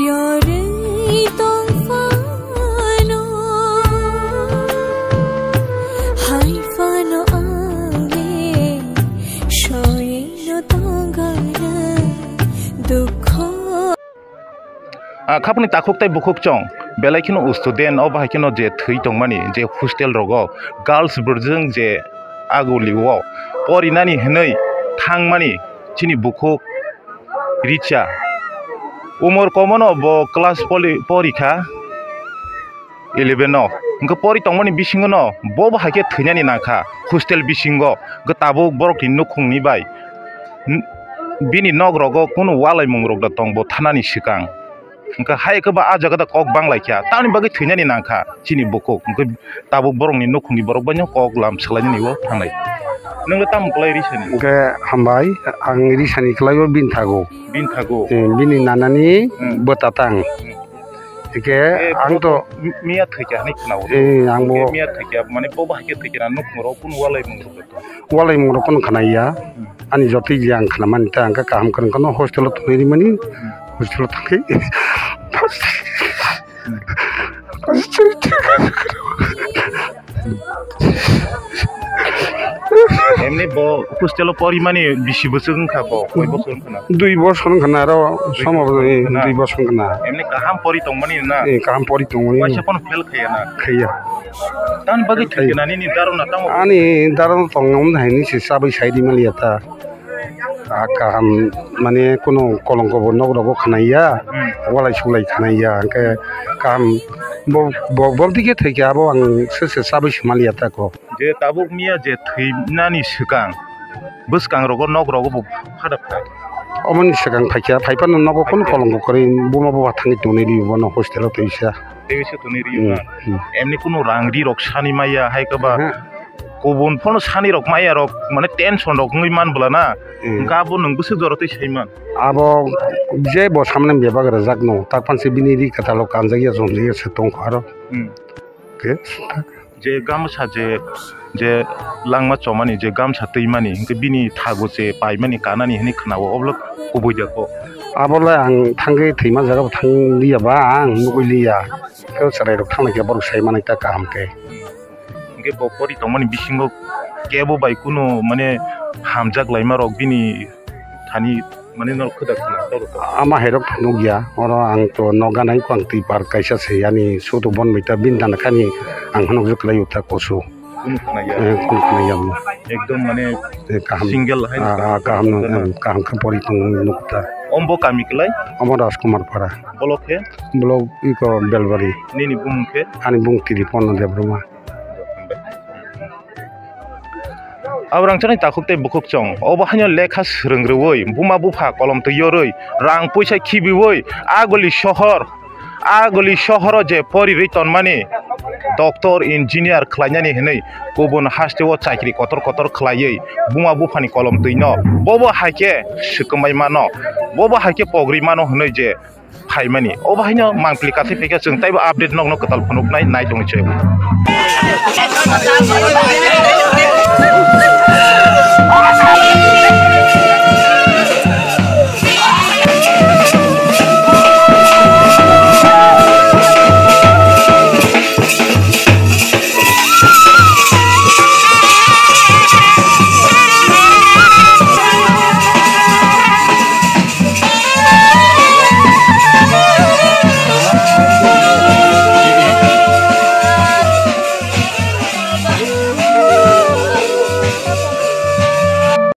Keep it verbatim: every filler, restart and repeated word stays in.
Yorwi tong phano, hai phano ang le soino tongana dukho. Ah, khapni takhuk tei bukhuk chong belai kheno student o bahai kheno je thwi tongmani je hostel rogo girls birjwng je aguli o porinani hinwi thangmani chini bukhuk Richa. Umor komono bo class poli-, porikha eleven o. Hwnkhe pori tongmani bisingo no bo bo haikhe thwinani nangkha hostel bisingo. Hwnkhe tabuk borokni nukhungni bai n-, bini nok rogo kunu walai mung rok da tong bo thanani swkang. Hwnkhe hai khe ba ah jaga da kok bang lai kha. Tamoni bagwi thwinani nangkha chini bukhuk. Hwnkhe tabuk borokni nukhungni borok bai no kok lam swlainani o thanglai. Nwng le tamo kwlai risani? Hwnkhe hambai, ang risani kwlai o bini thago. Bini thago? Eh, bini nanani Hmm. Bwtatang. Hmm. Hwnkhe eh, ang to mi-, miya thwikha hinwi khwnao. Eh, ang bo miya thwikha, mane bo bahai khe thwikha na nukhung rok kunu walai mung rok to. Walai mung rok kunu khwnaiya. Hmm. Ani jotoi je ang khwnamani ta ang khe kaham kwrwng kheno hostel o tonwi rimani. Hmm. Hostel o thangwi. Emni bo hostel o porimani bisi bwswk wngkha bo, koi bosor wngkha na? Dui bosor wngkha na, aro dui somo bosor wngkha na? Dui bosor wngkha na. Emni kaham pori tongmani na? Eh, kaham pori tongmani. Waisa pono fail khaiya na? Khaiya. Tamoni bagwi thwikha na nini daro na tamo? Ani daro tongmani hai ni se chabai sai di maliya ta. Ah, kaham, mane, kunu kolongko bo nok rogo khwnaiya, hmm, walai sulai khwnaiya, hwnkhe kaham bo, bo, bo dike thwikhe abo ang se, se chabai se maliya tako. Je tabuk miya je thwinani swkang, bwskang rogo nok rogo bo phada phai. Omoni swkang phaikha, phaiphano nogo kunu kolongko kwrwi buma buba thangwi tonwi rio bono hostel o twisa. Tei se tonwi rio na. Hmm, hmm. Emni kunu rang ri rok sani maya hai khe ba. Aha. Kubun phano sani rok maya rok mane tension rok wngwi man bwla na. Hmm. Hwnkhe abo nwng bwswk jora tei saiman. Abo je bo samani bebak rwjak no, tak phan se bini ri kwtal o kanjak ya, jom ya se tong kho aro. Hmm. Ke? Je gamsa je, je langma chomani je gamsa twimani, hwnkhe bini thago se paimani kanani hinwi khwnao, obo le kubui de kho. Abo le ang thangwi thwima jaga bo thang liya ba, ang nugui liya. Khe chwrai rok thang lai khe borok sai manai ta kaham khe. Hwnkhe bo pori tongmani bisingo kebo bai kunu mane hamjak laima rok bini thani mane norok khwda khwna toro to. Ama hai rok nukya, oro ang to nok gana iko ang twi par kaisa se ani sudu bon bai ta bini dana khani ang hanok jwk lai uta kosu. Kunu khwnaya. Eh, kunu khwnaya mo. Ekdom mane eh, kaham. Single hai ah, ah, kaham no, eh, kaham khe pori tong nuk ta. Ombo kami klai? Omo Rajkumar Para. Bolok khe? Bolok iko Belbari. Nini bumung khe? Ani bumung Tripurna Debbarma. Abrang chani takhuk tei bukhuk chong. Obo haino lekha swrwng rwui, buma bupha kolom twi yorwi, rang puisa khibiui, aguli sohor, aguli sohoro je porirwi tonmani, doctor, engineer khlainani hinwi kubun hasteo chakri kotor kotor khlaiwi, buma buphani kolom twino. Bobo haikhe swkangbai mano, bobo haikhe pogri mano hinwi je phaimani. Obo haino mangpili kathai phaikha chwng taibo update nokno kwtal phunuknai nai tongwi se.